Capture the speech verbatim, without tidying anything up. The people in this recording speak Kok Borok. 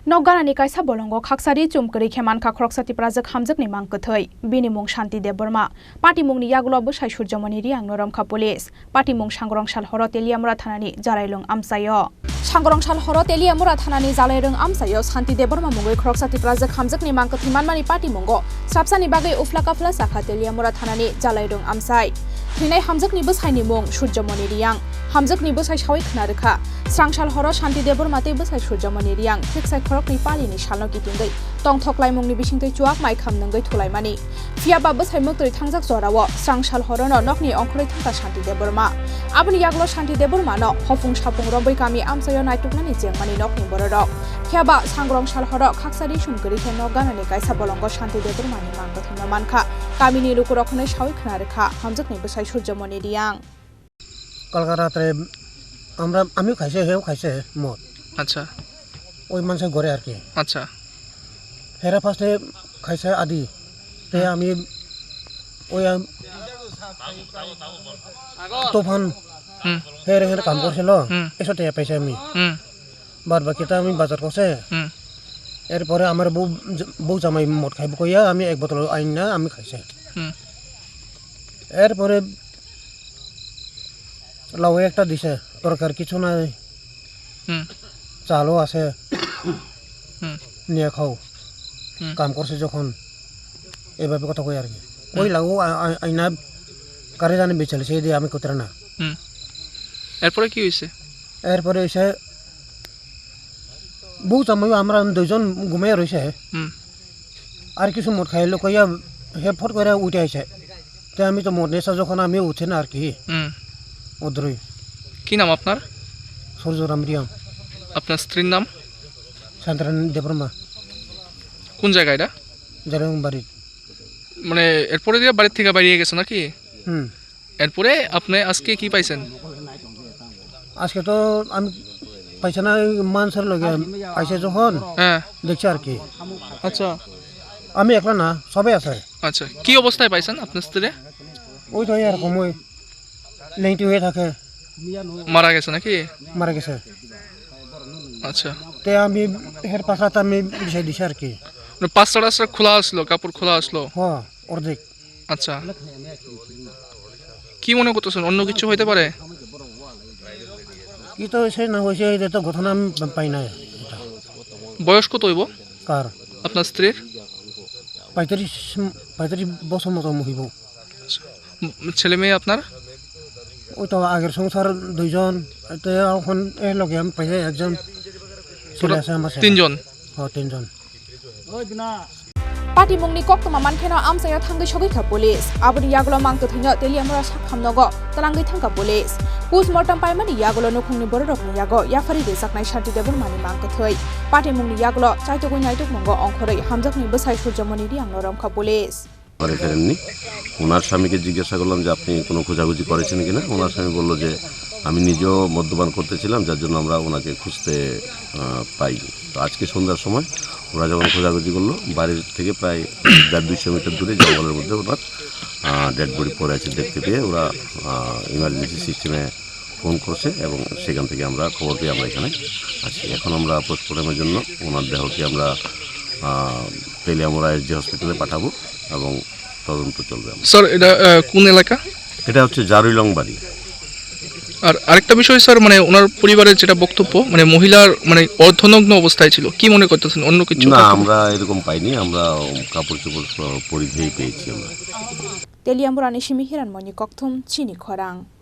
Nok ganani kaisa bolongo khaksari chum kwrwi khe mankha khoroksa Tiprajwk hamjwkni mang kwthwi. Bini mung Shanti Debbarma. Patimungni yagulo bwsai Surjamoni Riyangno romkha police. Patimung Sangrong sal horo Teliamura thanani Jalairung amchaio. Sangrong sal horo Teliamura thanani Jalairung amchaio Shanti Debbarma mungwi khoroksa Tiprajwk hamjwkni mang kwthwi manmani patimungo srapsani bagwi ufla kafla sakha Teliamura thanani Jalairung amchai. Thwinai hamjwkni bwsaini mung Surjamoni Riyang. Hamjwkni bwsai sawi khna rwkha. Srangsal horo Shanti Debbarma tei bwsai Surjamoni Riyang theksai khoroknwi palini salno kitingwi tongthok laimungni bisingtwi chuak maikham nwngwi thulaimani. Phiyaba bwsai mwktwi thangjak jorao srangsal horono nokni ongkhorwi thangkha Shanti Debbarma. Aboni yagulo Shanti Debbarmano hopung sapung romwi kami amchaio naituknani chengmani nokni bororok. Phiyaba sangrong sal horo khaksa risum kwrwi khe nok ganani kaisa bolongo Shanti Debbarmani mang kwthwino mankha. Kamini lukurok hwnwi sawi khna rwkha hamjwkni bwsai Surjamoni Riyang. কলকাতাতে আমরা, আমিও খাইছে, সেও খাইছে মদ। আচ্ছা। ওই মানুষের ঘরে আর কি। আচ্ছা। হেরা ফার্স্টে খাইছে আদি। তে হুম। আমি ওই আম-, তুফান, হুম। হেরে হেরে কাম করছিল, হুম। এশো টাকা পাইছি আমি। হুম। বাদ বাকিটা আমি বাজার করছে। হুম। এরপরে আমার বউ, বউ জামাই মদ খাইব কইয়া আমি এক বোতল আইন না আমি খাইছে। হুম। এরপরে লাউ একটা দিছে, তরকারি কিছু নাই। হুম। চালও আছে। হুম। নিয়ে খাও। হুম। কাম করছে যখন, এভাবে কথা কই আর কি। ওই হুম। লাউ আ-, আ-, আইনা কারে জানে বেচালিছে, এই দিয়ে আমি কোথায় না। হুম। এরপরে কি হইছে? এরপরে হইছে, বউ জামাই আমরা দুইজন ঘুমিয়ে রইছে। হুম। আর কিছু মদ খাইলো কইয়া, হে ফট করে উঠে আইছে। তে আমি তো মদ নেশা যখন আমি উঠে না আর কি। হুম। ওদ্রই। কি নাম আপনার? সূর্যরাম রিয়াং। আপনার স্ত্রীর নাম? শান্তারানী দেববর্মা। কোন জায়গা এটা? জালুং বাড়ি। মানে এরপরে দিয়ে বাড়ি থেকে বেরিয়ে গেছে নাকি? হুম। এরপরে আপনি আজকে কি পাইছেন? আজকে তো আমি পাইছি না, ওই মানুষের লগে পাইছে যখন হ্যাঁ। দেখছি আর কি। আচ্ছা। আমি একলা না, সবাই আছে। আচ্ছা, কি অবস্থায় পাইছেন আপনার স্ত্রী? ওই তো এরকম, ওই লেংটি হয়ে থাকে। মারা গেছে নাকি? মারা গেছে। আচ্ছা। তে আমি হের পাশাতে আমি বিছাই দিছি আর কি। মানে পাঁচটা রাস্তা খোলা আসলো, কাপড় খোলা আসলো? হ্যাঁ, অর্ধেক। আচ্ছা। কি মনে করতেছেন, অন্য কিছু হইতে পারে? কি তো হয়েছে না হয়েছে, এটা তো ঘটনা আমি পাই না এটা। বয়স কত হইব? কার? আপনার স্ত্রীর? পঁয়ত্রিশ, পঁয়ত্রিশ বছর মতো হইব। আচ্ছা। উম, ছেলে মেয়ে আপনার? ওই তো আগের সংসার দুইজন, তো এখন এর লগে আমি পাইছি একজন ছেলে আছে আমার সাথে। তিনজন? হ্যাঁ, তিনজন। Patimungni koktwma mankheno amchaio thangwi sogwi kha police. Aboni yagulo mang kwthwino Teliamura sakhamnogo twlangwi thangkha police. Postmortem paimani yagulo nukhungni bororokni yago yaphari rijaknai Shanti Debbarmani mang kwthwi. Patimungni yagulo chaitugwi naitukmungo ongkhorwi hamjakni bwsai Surjamoni Riyangno romkha police. ঘরে ফেরেননি। ওনার স্বামীকে জিজ্ঞাসা করলাম যে, "আপনি কোনো খোঁজাখুঁজি করেছেন কিনা?" ওনার স্বামী বলল যে, "আমি নিজেও মদ্যপান করতেছিলাম, যার জন্য আমরা ওনাকে খুঁজতে, আহ, পাইনি।" তো আজকে সন্ধ্যার সময় ওরা যখন খোঁজাখুঁজি করলো, বাড়ির থেকে প্রায় দেড় দুইশো মিটার দূরে জঙ্গলের মধ্যে ওনার, আহ, ডেড বডি পড়ে আছে দেখতে পেয়ে ওরা, আহ, ইমার্জেন্সি সিস্টেমে ফোন করছে এবং সেখান থেকে আমরা খবর পেয়ে আমরা এখানে আছি। এখন আমরা পোস্টমর্টমের জন্য ওনার দেহকে আমরা, আহ, তেলিয়ামুড়া এসডি হসপিটালে পাঠাবো এবং তদন্ত চলবে। স্যার, এটা, আহ, কোন এলাকা? এটা হচ্ছে জারুইলং বাড়ি। আর আরেকটা বিষয় স্যার, মানে ওনার পরিবারের যেটা বক্তব্য, মানে মহিলার মানে অর্ধনগ্ন অবস্থায় ছিল, কি মনে করতেছেন, অন্য কিছু না, থাকতে পারে? আমরা এরকম পাইনি, আমরা কাপড় চোপড় পরিধেয় পেয়েছি আমরা। Teliamurani simi Hiranmoyni Kokthum, Chini Khorang.